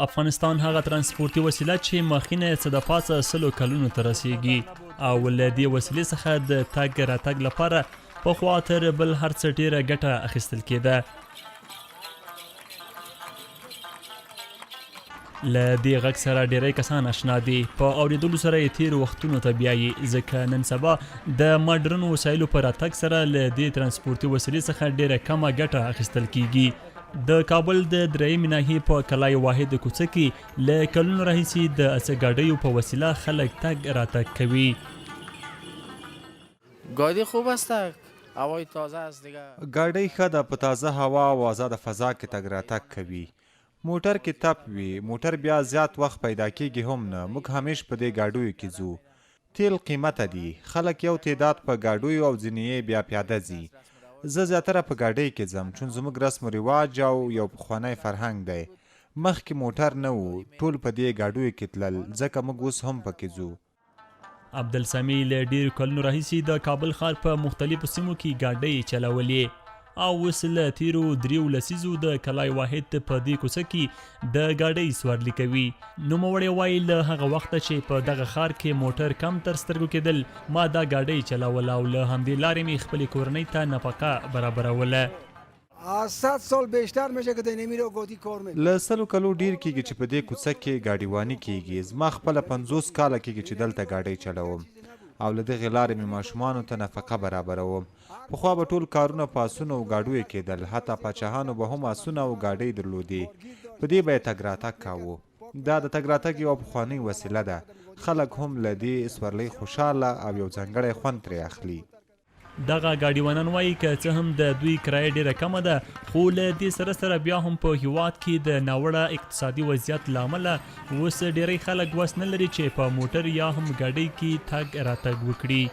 افغانستان هغه ترانسپورتي وسیله چې مخینه یې څه د پاسه 100 کلونو ته رسیږي او له دې وسیلې څخه د تګ راتګ لپاره پخوا تر بل هر څه ډیره ګټه اخیستل کېده. له دې غږ سره ډیری کسان اشنا دي، په اوریدلو سره یې تېرو وختونو ته بیایي، ځکه نن سبا د مډرنو وسایلو په راتګ سره له دې ترانسپورتي وسیلې څخه ډیره کمه ګټه اخیستل کیږي. د کابل د درېیمې ناحیې په کلای واحد کوڅه کې له کلونو راهیسې د اڅګاډیو په وسیله خلک تګ راتګ کوي. ګاډی خوب است هوای تازه است دیگه. ګاډۍ ښه ده، په تازه هوا او ازاده فضا کې تګ راتګ کوي. موټر کې تپ وي، موټر بیا زیات وخت پیدا کېږي هم نه، موږ همېش په دې ګاډیو کې ځو. تېل قیمته دي، خلک یو تعداد په ګاډیو او ځینې یې بیا پیاده ځي. زه زیاتره په ګاډۍ کې ځم، چون زموږ رسم و رواج او یو پخوانی فرهنګ دی. مخکې موټر نه وو، ټول په دې ګاډیو کې تلل، ځکه موږ اوس هم پکې ځو. عبدالسمیع له ډېرو کلونو راهیسې د کابل ښار په مختلفو سیمو کې ګاډۍ چلولې او اوس له تېرو 3 لسیزو د کلای واحد په دې کوڅه کې د ګاډۍ سوارلي کوي. نوموړی وایي، له هغه وخته چې په دغه ښار کې موټر کم تر سترګو کېدل، ما دا ګاډۍ چلوله او له همدې لارې مې خپلې کورنۍ ته نفقه برابروله. از صد سال بیشتر میشه که در اینمی راه گادی کار میکنم. له 100 کلو ډېر کېږي چې په دې کوڅه کې ګاډیواني کېږي. زما خپله 50 کاله کېږي چې دلته ګاډۍ چلوم او له دغې لارې مې ماشومانو ته نفقه برابروم. پخوا به ټول کارونه په اسونو او ګاډیو کېدل، حتی پاچاهانو به هم اسونه او ګاډۍ درلودې، په دې به یې تګ راتګ کاوه. دا د تګ راتګ یوه پخوانۍ وسیله ده، خلک هم له دې سورلۍ خوشحاله او یو ځانګړی خوند ترې اخلي. دغه ګاډیوانان وایي، که څه هم د دوی کرایه ډېره کمه ده، خو له دې سره سره بیا هم په هیواد کې د ناوړه اقتصادي وضعیت له امله اوس ډېری خلک وس نه لري چې په موټر یا هم ګاډۍ کې تګ راتګ وکړي.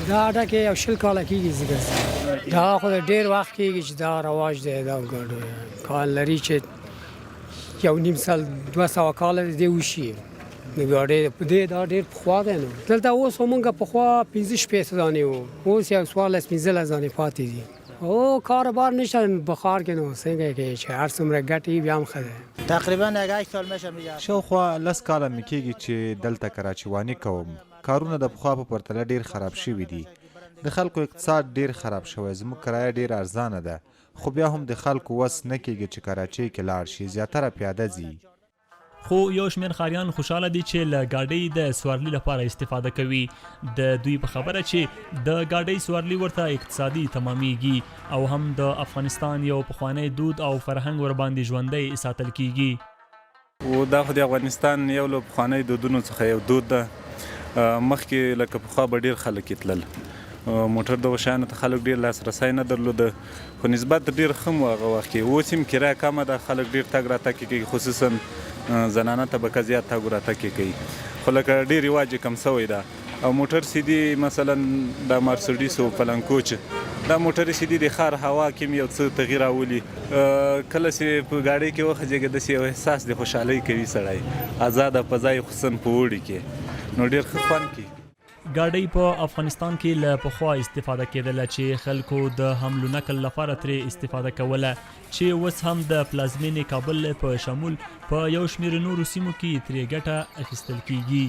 دا اډه کې یو 20 کاله کېږي زه ګرځم، دا خو ډېر وخت کېږي چې دا رواج دی. دا ګاډو کال لري چې 150، 200 کاله دې وشي. د ګاډۍ په دې دا ډېر پخوا دی. نو دلته اوس خو مونږ پخوا 65 دانې وو، اوس یو 14، 15 دانې پاتې دي. او کاروبار نشته په ښار کې، نو څنګه کې چې هر څومره ګټې بیا هم ښه دی. تقریبا یک 8 سال میشه میگه. شاوخوا 10 کاله مې کېږي چې دلته کراچیواني کوم. کارونه د پخوا په پرتله ډېر خراب شوي دي. د خلکو اقتصاد ډېر خراب شوی. زموږ کرایه ډېره ارزانه ده، خو بیا هم د خلکو وس نه کېږي چې کراچۍ کې لاړ شي، زیاتره پیاده ځي. خو یو شمېر ښاریان خوشاله دي چې له ګاډۍ د سوارلي لپاره استفاده کوي. د دوی په خبره چې د ګاډۍ سوارلي ورته اقتصادي تمامیږي او هم د افغانستان یو پخوانی دود او فرهنګ ورباندې ژوندی ساتل کیږي. و دا خو د افغانستان یو له پخوانیو دودونو څخه یو دود ده. مخکې لکه پخوا به ډېر خلک یې تلل، موټر دغو شیانو ته خلک ډېر لاسرسی نه درلوده، خو نسبت ډېر ښه مو هغه وخت کې. اوس هم کرایه کمه ده، خلک ډېر تګ راتګ کې کوي، خصوصا زنانه طبقه زیات تګ راتګ کې کوي، خو لکه ډېر رواج یې کم شوی ده. او موټر چې دي، مثلا دا مارسډیس او فلان کوچ دا موټر چې دي، د ښار هوا کې هم یو څه تغییر راولي. کله چې په ګاډۍ کې وخځېږي، داسې یو احساس د خوشحالۍ کوي سړی، ازاده فضا یې، خصوصا په اوړي کې نو ډېر ښه خوند کوي. ګاډۍ په افغانستان کې له پخوا استفاده کېدله چې خلکو د حمل و نقل لپاره ترې استفاده کوله، چې اوس هم د پلازمېنې کابل په شمول په یو شمېر نورو سیمو کې ترې ګټه اخیستل کېږي.